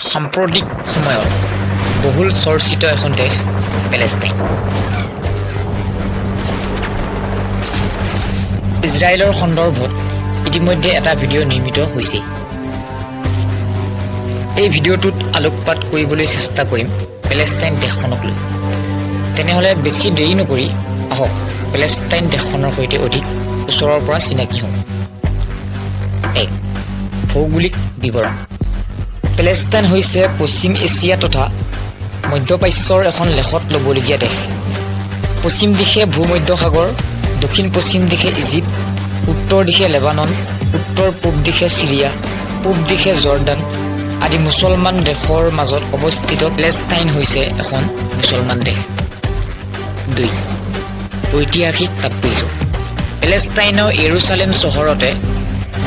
সাম্প্ৰতিক সময়ত বহুল চৰ্চিত এখন দেশ পেলেষ্টাইন। ইজৰাইলৰ সন্দৰ্ভত ইতিমধ্যে এটা ভিডিঅ' নিৰ্মিত হৈছে। এই ভিডিঅ'টোত আলোকপাত কৰিবলৈ চেষ্টা কৰিম পেলেষ্টাইন দেশখনক লৈ। তেনেহ'লে বেছি দেৰি নকৰি আহক, পেলেষ্টাইন দেশখনৰ সৈতে অধিক ওচৰৰ পৰা চিনাকি হওঁ। 1, ভৌগোলিক বিৱৰণ। পেলেষ্টাইন হৈছে পশ্চিম এছিয়া তথা মধ্যপ্ৰাচ্যৰ এখন লেখত ল'বলগীয়া দেশ। পশ্চিম দিশে ভূমধ্য সাগৰ, দক্ষিণ পশ্চিম দিশে ইজিপ্ত, উত্তৰ দিশে লেবানন, উত্তৰ পূব দিশে চিৰিয়া, পূব দিশে জৰ্ডান আদি মুছলমান দেশৰ মাজত অৱস্থিত। পেলেষ্টাইন হৈছে এখন মুছলমান দেশ। 2, ঐতিহাসিক তাৎপৰ্য। পেলেষ্টাইনৰ য়েৰুচালেম চহৰতে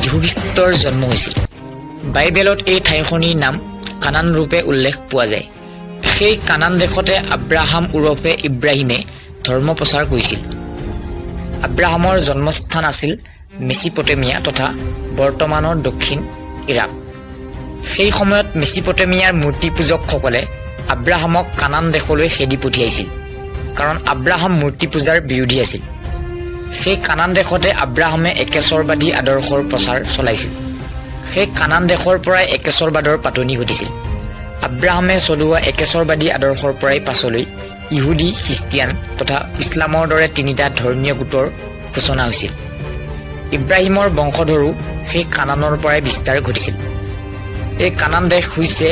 যীশুখ্ৰীষ্টৰ জন্ম হৈছিল। বাইবেলত এই ঠাইখনিৰ নাম কানান ৰূপে উল্লেখ পোৱা যায়। সেই কানান দেশতে আব্ৰাহাম ওৰফে ইব্ৰাহিমে ধৰ্ম প্ৰচাৰ কৰিছিল। আব্ৰাহামৰ জন্মস্থান আছিল মেচিপটেমিয়া তথা বৰ্তমানৰ দক্ষিণ ইৰাক। সেই সময়ত মেচিপটেমিয়াৰ মূৰ্তি পূজকসকলে আব্ৰাহামক কানান দেশলৈ খেদি পঠিয়াইছিল, কাৰণ আব্ৰাহাম মূৰ্তি পূজাৰ বিৰোধী আছিল। সেই কানান দেশতে আব্ৰাহামে একেশ্বৰবাদী আদৰ্শৰ প্ৰচাৰ চলাইছিল। সেই কানান দেশৰ পৰাই একেশ্বৰবাদৰ পাতনি ঘটিছিল। আব্ৰাহামে চলোৱা একেশ্বৰবাদী আদৰ্শৰ পৰাই পাছলৈ ইহুদী, খ্ৰীষ্টিয়ান তথা ইছলামৰ দৰে তিনিটা ধৰ্মীয় গোটৰ সূচনা হৈছিল। ইব্ৰাহিমৰ বংশধৰো সেই কানানৰ পৰাই বিস্তাৰ ঘটিছিল। এই কানান দেশ হৈছে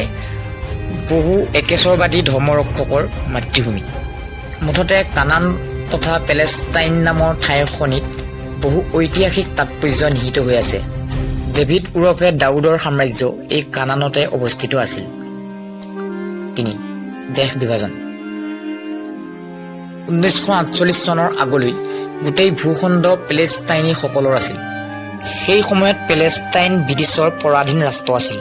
বহু একেশ্বৰবাদী ধৰ্মৰক্ষকৰ মাতৃভূমি। মুঠতে কানান তথা পেলেষ্টাইন নামৰ ঠাইখনিত বহু ঐতিহাসিক তাৎপৰ্য নিহিত হৈ আছে। ডেভিড ওৰফে দাউদৰ সাম্ৰাজ্য এই কানানতে অৱস্থিত আছিল। 3, দেশ বিভাজন। 1948 চনৰ আগলৈ গোটেই ভূখণ্ড পেলেষ্টাইনীসকলৰ আছিল। সেই সময়ত পেলেষ্টাইন ব্ৰিটিছৰ পৰাধীন ৰাষ্ট্ৰ আছিল।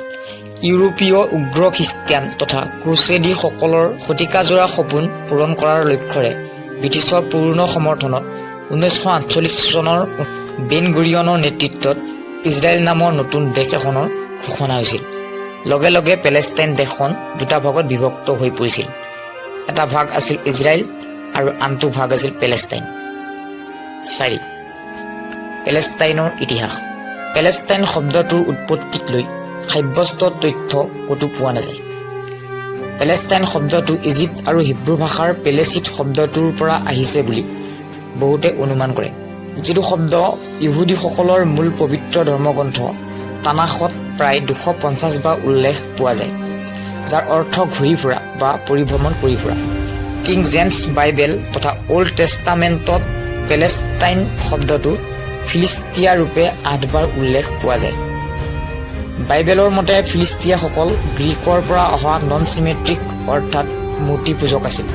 ইউৰোপীয় উগ্ৰ খ্ৰীষ্টিয়ান তথা ক্ৰুচেডীসকলৰ শতিকাজোৰা সপোন পূৰণ কৰাৰ লক্ষ্যৰে ব্ৰিটিছৰ পূৰ্ণ সমৰ্থনত 1948 চনৰ বেন গুৰিয়নৰ নেতৃত্বত ইজৰাইল নামৰ নতুন দেশ এখনৰ ঘোষণা হৈছিল। লগে লগে পেলেষ্টাইন দেশখন দুটা ভাগত বিভক্ত হৈ পৰিছিল। এটা ভাগ আছিল ইজৰাইল আৰু আনটো ভাগ আছিল পেলেষ্টাইন। 4, পেলেষ্টাইনৰ ইতিহাস। পেলেষ্টাইন শব্দটোৰ উৎপত্তিক লৈ সাব্যস্ত তথ্য ক'তো পোৱা নাযায়। পেলেষ্টাইন শব্দটো ইজিপ্ত আৰু হিব্ৰু ভাষাৰ পেলেচিত শব্দটোৰ পৰা আহিছে বুলি বহুতে অনুমান কৰে, যিটো শব্দ ইহুদীসকলৰ মূল পবিত্ৰ ধৰ্মগ্ৰন্থ তানাখত প্ৰায় 250 বাৰ উল্লেখ পোৱা যায়, যাৰ অৰ্থ ঘূৰি ফুৰা বা পৰিভ্ৰমণ কৰি ফুৰা। কিং জেমছ বাইবেল তথা অল্ড টেষ্টামেণ্টত পেলেষ্টাইন শব্দটো ফিলিষ্টিয়া ৰূপে আঠবাৰ উল্লেখ পোৱা যায়। বাইবেলৰ মতে ফিলিষ্টিয়াসকল গ্ৰীকৰ পৰা অহা নন চিমেট্ৰিক অৰ্থাৎ মূৰ্তি পূজক আছিল।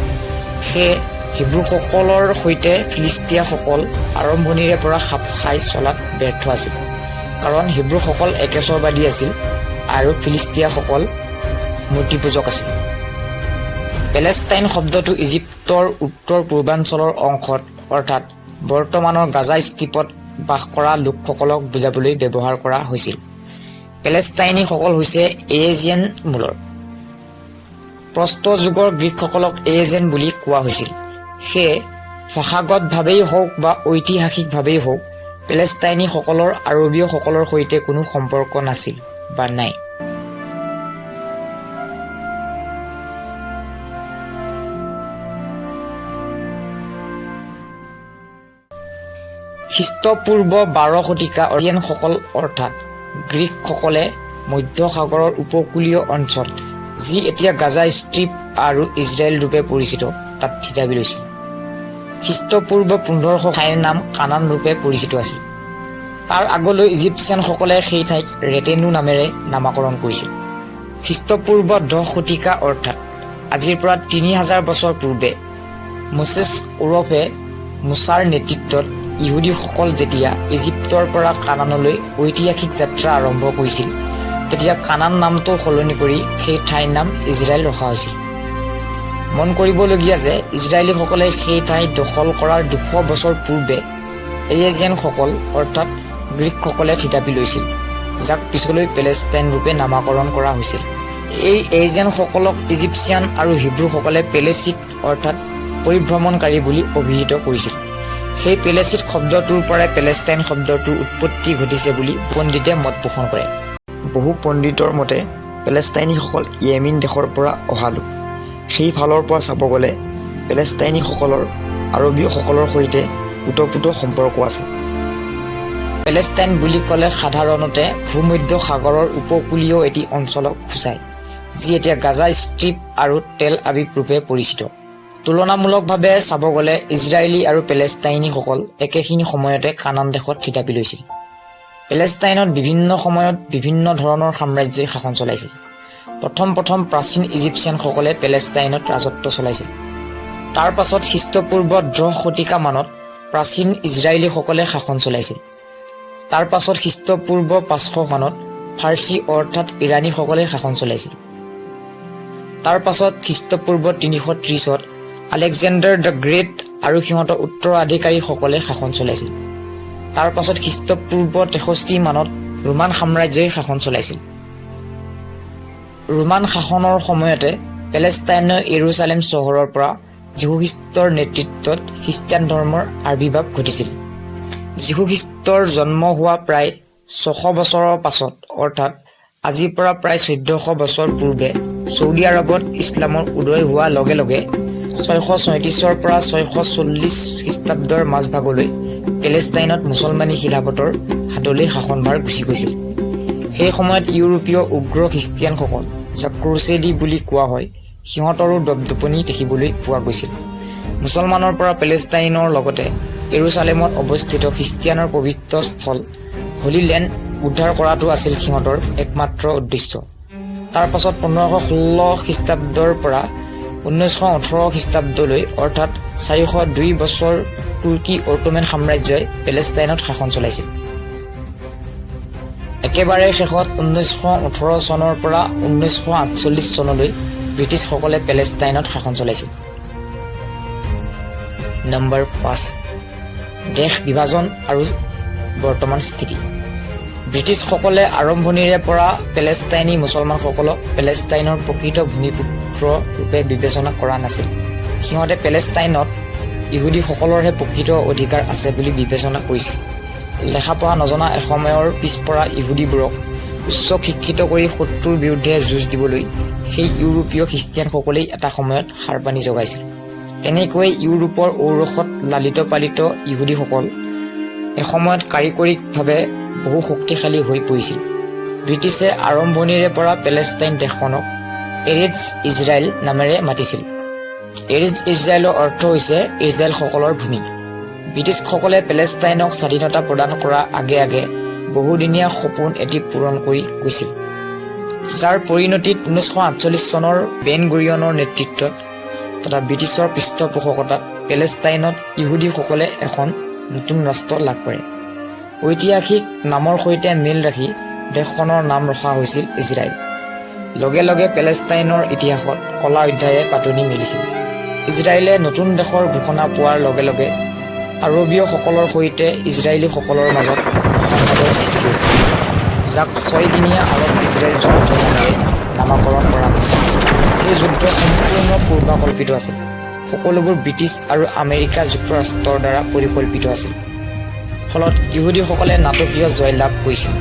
সেয়ে হিব্ৰুসকলৰ সৈতে ফিলিষ্টিয়াসকল আৰম্ভণিৰে পৰা খাপ খাই চলাত ব্যৰ্থ আছিল, কাৰণ হিব্ৰুসকল একেশ্বৰবাদী আছিল আৰু ফিলিষ্টিয়াসকল মূৰ্তি পূজক আছিল। পেলেষ্টাইন শব্দটো ইজিপ্তৰ উত্তৰ পূৰ্বাঞ্চলৰ অংশত, অৰ্থাৎ বৰ্তমানৰ গাজা ষ্ট্ৰীপত বাস কৰা লোকসকলক বুজাবলৈ ব্যৱহাৰ কৰা হৈছিল। পেলেষ্টাইনীসকল হৈছে এজিয়ান মূলৰ। প্ৰস্তৰ যুগৰ গ্ৰীকসকলক এজিয়ান বুলি কোৱা হৈছিল। সেয়ে ভাষাগতভাৱেই হওক বা ঐতিহাসিকভাৱেই হওক, পেলেষ্টাইনীসকলৰ আৰবীয়সকলৰ সৈতে কোনো সম্পৰ্ক নাছিল বা নাই। খ্ৰীষ্টপূৰ্ব 12 শতিকা অৰিয়ানসকল অৰ্থাৎ গ্ৰীকসকলে মধ্য সাগৰৰ উপকূলীয় অঞ্চল, যি এতিয়া গাজা ষ্ট্ৰীপ আৰু ইজৰাইল ৰূপে পৰিচিত, তাত থিতাপি লৈছিল। খ্ৰীষ্টপূৰ্ব 1500 ঠাইৰ নাম কানান ৰূপে পৰিচিত আছিল। তাৰ আগলৈ ইজিপছিয়ানসকলে সেই ঠাইক ৰেটেনু নামেৰে নামাকৰণ কৰিছিল। খ্ৰীষ্টপূৰ্ব 10 শতিকা, অৰ্থাৎ আজিৰ পৰা 3000 বছৰ পূৰ্বে মোচেছ ওৰফে মুছাৰ নেতৃত্বত ইহুদীসকল যেতিয়া ইজিপ্তৰ পৰা কানানলৈ ঐতিহাসিক যাত্ৰা আৰম্ভ কৰিছিল, তেতিয়া কানান নামটো সলনি কৰি সেই ঠাইৰ নাম ইজৰাইল ৰখা হৈছিল। মন কৰিবলগীয়া যে ইজৰাইলীসকলে সেই ঠাই দখল কৰাৰ 200 বছৰ পূৰ্বে এয়েজিয়ানসকল অৰ্থাৎ গ্ৰীকসকলে থিতাপি লৈছিল, যাক পিছলৈ পেলেষ্টাইন ৰূপে নামাকৰণ কৰা হৈছিল। এই এজেণ্টসকলক ইজিপছিয়ান আৰু হিব্ৰুসকলে পেলেচিত অৰ্থাৎ পৰিভ্ৰমণকাৰী বুলি অভিহিত কৰিছিল। সেই পেলেচিত শব্দটোৰ পৰাই পেলেষ্টাইন শব্দটোৰ উৎপত্তি ঘটিছে বুলি পণ্ডিতে মত পোষণ কৰে। বহু পণ্ডিতৰ মতে পেলেষ্টাইনীসকল য়েমেন দেশৰ পৰা অহা লোক। সেই ফালৰ পৰা চাব গ'লে পেলেষ্টাইনীসকলৰ আৰবীয়সকলৰ সৈতে ওতঃপ্ৰোত সম্পৰ্ক আছে। পেলেষ্টাইন বুলি ক'লে সাধাৰণতে ভূমধ্য সাগৰৰ উপকূলীয় এটি অঞ্চলক সূচায়, যি এতিয়া গাজা ষ্ট্ৰিপ আৰু তেল আবিব ৰূপে পৰিচিত। তুলনামূলকভাৱে চাব গ'লে ইজৰাইলী আৰু পেলেষ্টাইনীসকল একেখিনি সময়তে কানান দেশত থিতাপি লৈছিল। পেলেষ্টাইনত বিভিন্ন সময়ত বিভিন্ন ধৰণৰ সাম্ৰাজ্যই শাসন চলাইছিল। প্ৰথম প্ৰথম প্ৰাচীন ইজিপছিয়ানসকলে পেলেষ্টাইনত ৰাজত্ব চলাইছিল। তাৰ পাছত খ্ৰীষ্টপূৰ্ব 10 শতিকামানত প্ৰাচীন ইজৰাইলীসকলে শাসন চলাইছিল। তাৰ পাছত খ্ৰীষ্টপূৰ্ব 500 মানত ফাৰ্চী অৰ্থাৎ ইৰাণীসকলে শাসন চলাইছিল। তাৰ পাছত খ্ৰীষ্টপূৰ্ব 330ত আলেকজেণ্ডাৰ the great আৰু সিহঁতৰ উত্তৰাধিকাৰীসকলে শাসন চলাইছিল। তাৰ পাছত খ্ৰীষ্টপূৰ্ব 63 মানত ৰোমান সাম্ৰাজ্যই শাসন চলাইছিল। ৰোমান শাসনৰ সময়তে পেলেষ্টাইনৰ ইয়েৰুচালেম চহৰৰ পৰা যীশুখ্ৰীষ্টৰ নেতৃত্বত খ্ৰীষ্টান ধৰ্মৰ আৱিৰ্ভাৱ ঘটিছিল। যীশুখ্ৰীষ্টৰ জন্ম হোৱা প্ৰায় 600 বছৰৰ পাছত, অৰ্থাৎ আজিৰ পৰা প্ৰায় 1400 বছৰ পূৰ্বে ছৌদি আৰৱত ইছলামৰ উদয় হোৱাৰ লগে লগে 636ৰ পৰা 640 খ্ৰীষ্টাব্দৰ মাজভাগলৈ পেলেষ্টাইনত মুছলমানী খিলাফতৰ হাতলৈ শাসনভাৰ গুচি গৈছিল। সেই সময়ত ইউৰোপীয় উগ্ৰ খ্ৰীষ্টিয়ানসকল, যাক ক্ৰুচেডি বুলি কোৱা হয়, সিহঁতৰো দপদপনি দেখিবলৈ পোৱা গৈছিল। মুছলমানৰ পৰা পেলেষ্টাইনৰ লগতে ইয়েৰুচালেমত অৱস্থিত খ্ৰীষ্টিয়ানৰ পবিত্ৰ স্থল হলি লেণ্ড উদ্ধাৰ কৰাটো আছিল সিহঁতৰ একমাত্ৰ উদ্দেশ্য। তাৰ পাছত 1516 খ্ৰীষ্টাব্দৰ পৰা 1918 খ্ৰীষ্টাব্দলৈ, অৰ্থাৎ 402 বছৰ তুৰ্কী অটোমেন সাম্ৰাজ্যই পেলেষ্টাইনত শাসন চলাইছিল। একেবাৰে শেষত 1918 চনৰ পৰা 1948 চনলৈ ব্ৰিটিছসকলে পেলেষ্টাইনত শাসন চলাইছিল। নম্বৰ 5, দেশ বিভাজন আৰু বৰ্তমান স্থিতি। ব্ৰিটিছসকলে আৰম্ভণিৰে পৰা পেলেষ্টাইনী মুছলমানসকলক পেলেষ্টাইনৰ প্ৰকৃত ভূমিপুত্ৰ ৰূপে বিবেচনা কৰা নাছিল। সিহঁতে পেলেষ্টাইনত ইহুদীসকলৰহে প্ৰকৃত অধিকাৰ আছে বুলি বিবেচনা কৰিছিল। লেখা পঢ়া নজনা এসময়ৰ পিছপৰা ইহুদীবোৰক উচ্চ শিক্ষিত কৰি শত্ৰুৰ বিৰুদ্ধে যুঁজ দিবলৈ সেই ইউৰোপীয় খ্ৰীষ্টিয়ানসকলেই এটা সময়ত সাৰ পানী যোগাইছিল। তেনেকৈয়ে ইউৰোপৰ ঔৰসত লালিত পালিত ইহুদীসকল এসময়ত কাৰিকৰীভাৱে বহু শক্তিশালী হৈ পৰিছিল। ব্ৰিটিছে আৰম্ভণিৰে পৰা পেলেষ্টাইন দেশখনক এৰেটজ ইজৰাইল নামেৰে মাতিছিল। এৰেটজ ইজৰাইলৰ অৰ্থ হৈছে ইজৰাইলসকলৰ ভূমি। ব্ৰিটিছসকলে পেলেষ্টাইনক স্বাধীনতা প্ৰদান কৰাৰ আগে আগে বহুদিনীয়া সপোন এটি পূৰণ কৰি গৈছিল, যাৰ পৰিণতিত 1948 চনৰ বেন গুৰিয়নৰ নেতৃত্বত তথা ব্ৰিটিছৰ পৃষ্ঠপোষকতাত পেলেষ্টাইনত ইহুদীসকলে এখন নতুন ৰাষ্ট্ৰ লাভ কৰে। ঐতিহাসিক নামৰ সৈতে মিল ৰাখি দেশখনৰ নাম ৰখা হৈছিল ইজৰাইল। লগে লগে পেলেষ্টাইনৰ ইতিহাসত কলা অধ্যায়ে পাতনি মেলিছিল। ইজৰাইলে নতুন দেশৰ ঘোষণা পোৱাৰ লগে লগে আৰবীয়সকলৰ সৈতে ইজৰাইলীসকলৰ মাজত সংঘাতৰ সৃষ্টি হৈছিল, যাক ছয়দিনীয়া আৰৱ ইজৰাইল যুদ্ধ নামেৰে নামাকৰণ কৰা হৈছিল। সেই যুদ্ধ সম্পূৰ্ণ পূৰ্বাকল্পিত আছিল। সকলোবোৰ ব্ৰিটিছ আৰু আমেৰিকা যুক্তৰাষ্ট্ৰৰ দ্বাৰা পৰিকল্পিত আছিল। ফলত ইহুদীসকলে নাটকীয় জয় লাভ কৰিছিল।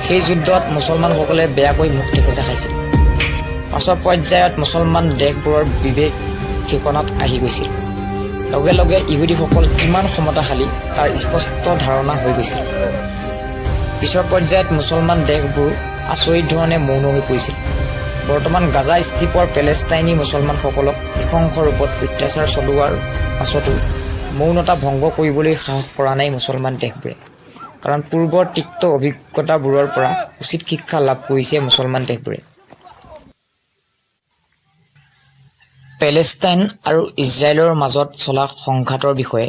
সেই যুদ্ধত মুছলমানসকলে বেয়াকৈ মুখ থেকেচা খাইছিল। পাছৰ পৰ্যায়ত মুছলমান দেশবোৰৰ বিবেক ঠিকনাত আহি গৈছিল। লগে লগে ইহুদীসকল কিমান ক্ষমতাশালী তাৰ স্পষ্ট ধাৰণা হৈ গৈছিল। পিছৰ পৰ্যায়ত মুছলমান দেশবোৰ আচৰিত ধৰণে মৌন হৈ পৰিছিল। বৰ্তমান গাজা ষ্ট্ৰিপৰ পেলেষ্টাইনী মুছলমানসকলক নৃশংস ৰূপত অত্যাচাৰ চলোৱাৰ পাছতো মৌনতা ভংগ কৰিবলৈ সাহস কৰা নাই মুছলমান দেশবোৰে। কাৰণ পূৰ্বৰ তিক্ত অভিজ্ঞতাবোৰৰ পৰা উচিত শিক্ষা লাভ কৰিছে মুছলমান দেশবোৰে। পেলেষ্টাইন আৰু ইজৰাইলৰ মাজত চলা সংঘাতৰ বিষয়ে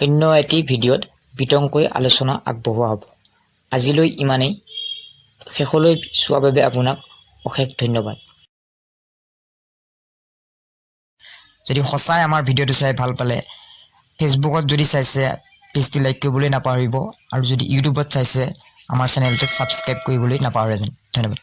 অন্য এটি ভিডিঅ'ত বিতংকৈ আলোচনা আগবঢ়োৱা হ'ব। আজিলৈ ইমানেই। শেষলৈ চোৱাৰ বাবে আপোনাক অশেষ ধন্যবাদ। যদি সঁচাই আমাৰ ভিডিঅ'টো চাই ভাল পালে, ফেচবুকত যদি চাইছে পেজটো লাইক কৰিবলৈ নাপাহৰিব আৰু যদি ইউটিউবত চাইছে আমাৰ চেনেলটো ছাবস্ক্ৰাইব কৰিবলৈ নাপাহৰে যেন। ধন্যবাদ।